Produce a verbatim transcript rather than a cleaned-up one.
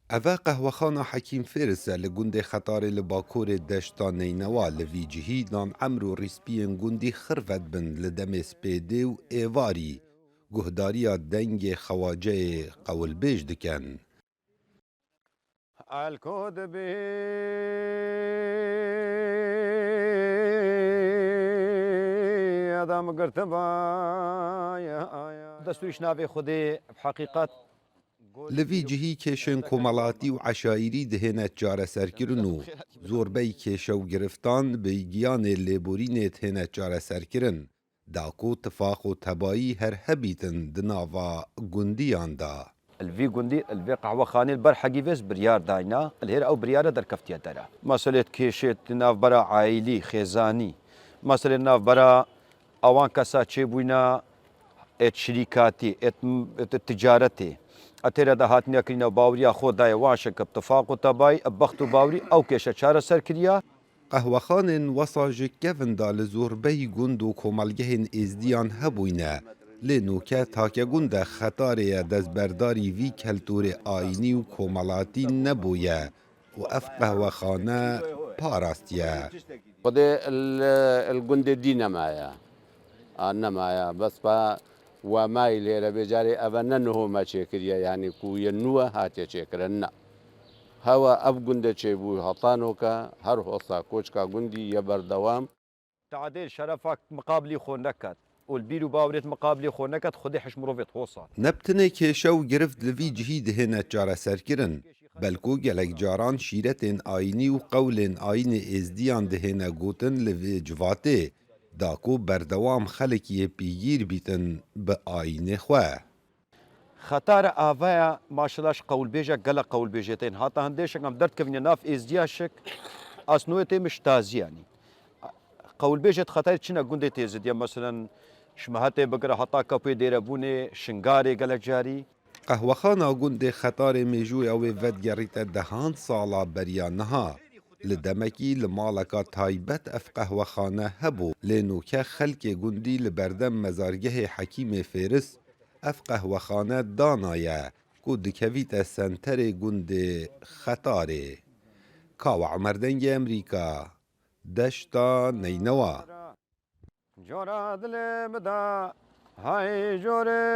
Eve qehwexana Hekîm Fêris e li gundê Xetarê li bakurê deşta Neynewa. Li vî cihî dan emr û rîspiyên gundî xirvet bin li demê spêdê û êvarî guhdariya dengê xewaceyê qewilbêj dikin. Elko dibî adam girtiba ya aya. Destûrîş navê Xwedê bi heqîqet. Li vî cihî kêşên komelatî û eşayîrî dihêne çareserkirin û zorbey kêşe û giriftan bi giyanê lêborînê dihêne çareserkirin. Da ku tifaq û tebayî her hebîtin di nava gundiyan de. Li vî gundî, li vê qehwexanê li ber Hegî Fêris biryar dayna, li hêr ew biryare derkeftiye dere. Meselê kêşê di navbera aîlî, xêzanî, meselê navbera awan kesa çêbûyna êt şirîkatî, êt, êt ticaretê. Etêre de hatine kirîne baweriya xwe daye wan şik bi tifaq û tebayî, bi bext û bawerî ew kêşe çareser kiriye. Qehwexanên wesa ji kevin de li zorbeyî gund û komelgehên êzdiyan hebûyne, lê nûke take gund e Xetarê ye destberdarî vî keltûrê ayînî û komelatî nebûye û ev qehwexane parastiye. Xwedê li, li gundê dî nemaye. A, nemaye. Bes pa wemayî lêre bê carê eve ne niho me çêkiriye, yanî ku ye nû e hatiye çêkirin, ne. Hewa ev gunde çêbû heta noke, her hosa koçka gundî ye berdewam. Tadê şerefa miqabilî xwe neket û li bîr û bawerêt miqabilî xwe neket, Xwedê hiş mirovêt hosa. Ne bi tinê kêşe û girift li vî cihî dihêne çareserkirin, belku gelek caran şîretên ayînî û qewlên ayînê êzdiyan dihêne gotin li vê civatê, da ku berdewam xelk yê pîgîr bîtin bi ayînê xwe. Xetare avaya maşela ji qewlbêje gelek qewlbêjê tên hata hindê şik em derdkevîne nav êzdiya şik asnoyê tê min ji tazî yanî. Qewlbêjê di Xetarê çine gundê tê zidiye, meselen, ji Mihetê bigire heta Kapûyê Dêrebûnê, Şingarê gelek carî. Qehwexana gundê Xetarê mêjûya wê vedigerîte dehan sala beriya niha. Li demekî li maleka taybet ev qehwexane hebû, lê nûke xelkê gundî li berdem mezargehê Hekîmê Fêris ev qehwexane danaye ku dikevîte senterê gundê Xetarê. Kawa Umer Dengê Emerîka, Deşta Neynewa. Cora dilê min da, hay corê.